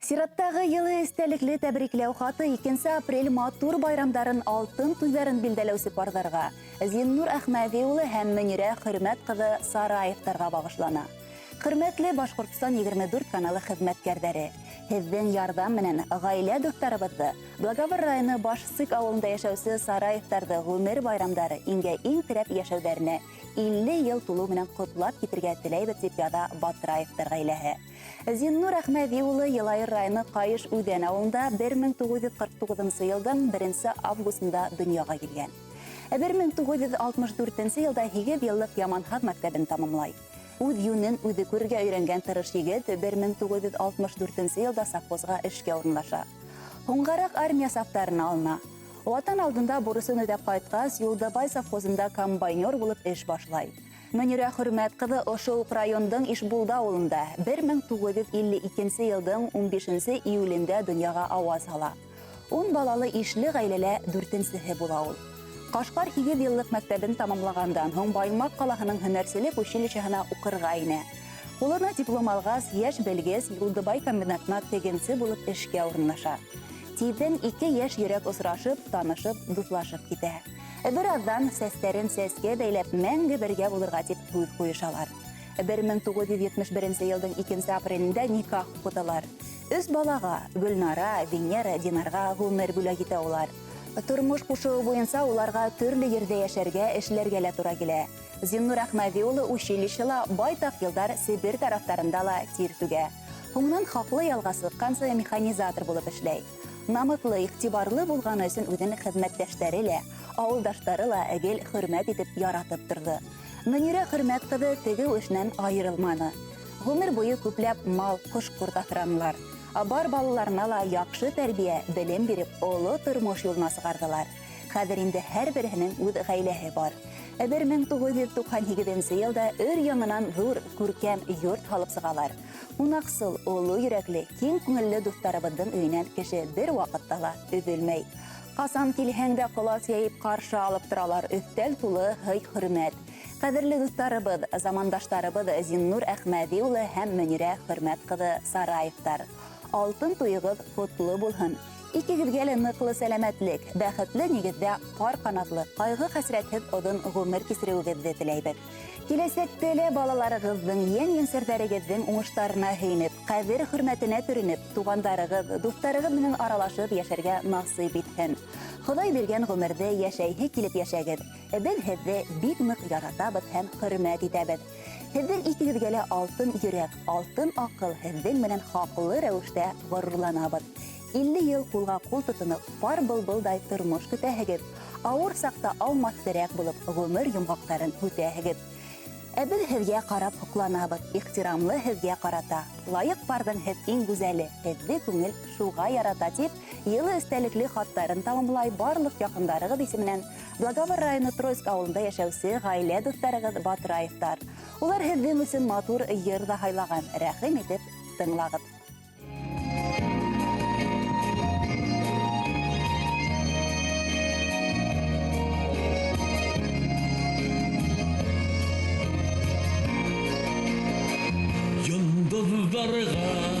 Сираттағы йылы эстәлекле тәбрикләү хаты 2 апрель матур байрамдарын алтын туйҙарын билдәләүсе парларға Зиннур Әхмәҙи улы һәм Мөнирә Хөрмәт ҡыҙы Сараевтарға бағышлана. Хөрмәтле Башҡортостан 24 каналы хеҙмәткәрҙәре, һеҙҙең ярҙам менән ғаилә дуҫтарыбыҙҙы Благовар районы Башсык ауылында йәшәүсе Сараевтарҙы ғүмер байрамдары иңгә иң терәп йәшәүҙәренә 50 йыл тулыу менән ҡотлап китергә теләйбеҙ, тип яҙа Батраевтар ғаиләһе. Зиннур Әхмәҙи улы Йылайыр районы Ҡайыш Үҙән ауылында 1949 йылдың 1 августында донъяға килгән. 1964 йылда 8 йыллыҡ Яманһаҙ мәктәбен тамамлай. Үҙ йүнен үҙе күрергә өйрәнгән тырыш егет 1964 йылда совхозға эшкә урынлаша. Һуңғараҡ армия сафтарына алына. Ватан алдында бурысын үтәп ҡайтҡас, Юлдыбай совхозында комбайнер булып эш башлай. Мөнирә Хөрмәт ҡыҙы ошо уҡ райондың Ишбулды ауылында 1952 йылдың 15 июлендә донъяға ауаз һала. 10 балалы ишле ғаиләлә дүртенсеһе була ул. Ҡашҡар 8 йыллыҡ мәктәбен тамамлағандан һуң Баймаҡ ҡалаһының һөнәрселек училищеһына уҡырға инә. Ҡулына диплом алғас, йәш белгес Юлдыбай комбинатына тегенсе булып эшкә урынлаша. Тиҙҙән ике йәш йөрәк осрашып, танышып, дуҫлашып китә. Бер аҙҙан сәстәрен сәскә бәйләп мәңге бергә булырға тип һүҙ ҡуйышалар. 1971 йылдың 2 апрелендә никах уҡыталар. Өс балаға Гөлнара, Венера, Динарға ғүмер бүләк итә улар. Тормош ҡушыуы буйынса уларға төрлө ерҙә йәшәргә, эшләргә лә тура килә. Зиннур Әхмәҙи улы училищела байтаҡ йылдар Себер тарафтарында ла тир түгә. Һуңынан хаҡлы ялға сыҡҡансы механизатор булып эшләй. Намыҫлы, иғтибарлы булғаны өсөн үҙен хеҙмәттәштәре лә, ауылдаштары ла гел хөрмәт итеп яратып торҙо. Мөнирә Хөрмәт ҡыҙы тегеү эшенән айырылманы. Ғүмер буйы күпләп мал, ҡош-ҡорт аҫранылар. Бар балаларына ла яҡшы тәрбиә, белем биреп, оло тормош юлына сығарҙылар. Хәҙер инде һәр береһенең үҙ ғаиләһе бар. 1998 йылда өр яңынан ҙур күркәм йорт һалып сығалар. Ҡунаҡсыл, оло йөрәкле, киң күңелле дуҫтарыбыҙҙың өйөнән кеше бер ваҡытта ла өҙөлмәй. Ҡасан килһәң дә ҡолас йәйеп ҡаршы алып торалар, өҫтәл тулы һый-хөрмәт. Ҡәҙерле дуҫтарыбыҙ, замандаштарыбыҙ Зиннур Әхмәҙи улы һәм Мөнирә Хөрмәт ҡыҙы Сараевтар. Алтын туйығыҙ ҡотло булһын. Икегеҙгә лә ныҡлы сәләмәтлек, бәхетле нигеҙҙә пар ҡанатлы, ҡайғы-хәсрәтһеҙ оҙон ғүмер кисереүегеҙҙе теләйбеҙ. Киләсәктә лә балаларығыҙҙың, йән-йәнсәрҙәрегеҙҙең уңыштарына һөйөнөп, ҡәҙер-хөрмәтенә төрөнөп, туғандарығыҙ, дуҫтарығыҙ менән аралашып йәшәргә насыйп итһен. Хоҙай биргән ғүмерҙе йәшәйһе килеп йәшәгеҙ. Беҙ һеҙҙе бик ныҡ яратабыҙ һәм хөрмәт итәбеҙ. Һеҙҙең икегеҙгә лә алтын йөрәк, алтын аҡыл, һеҙҙең менән хаҡлы рәүештә ғорурланабыҙ. 50 йыл ҡулға ҡул тотоноп, пар былбылдай тормош көтәһегеҙ. Ауыр саҡта аумаҫ терәк булып, ғүмер йомғаҡтарын һүтәһегеҙ. Ә беҙ һеҙгә ҡарап һоҡланабыҙ, ихтирамлы һеҙгә ҡарата. Лайыҡ парҙың һеҙ иң гүзәле, һеҙҙе күңел шуға ярата, тип йылы эстәлекле хаттарын тамамлай барлыҡ яҡындарығыҙ исеменән Благовар районы Тройск ауылында йәшәүсе ғаилә дуҫтарығыҙ Батраевтар. Улар һеҙҙең өсөн матур йыр ҙа һайлаған, рәхим итеп тыңлағыҙ. Йондоҙҙарға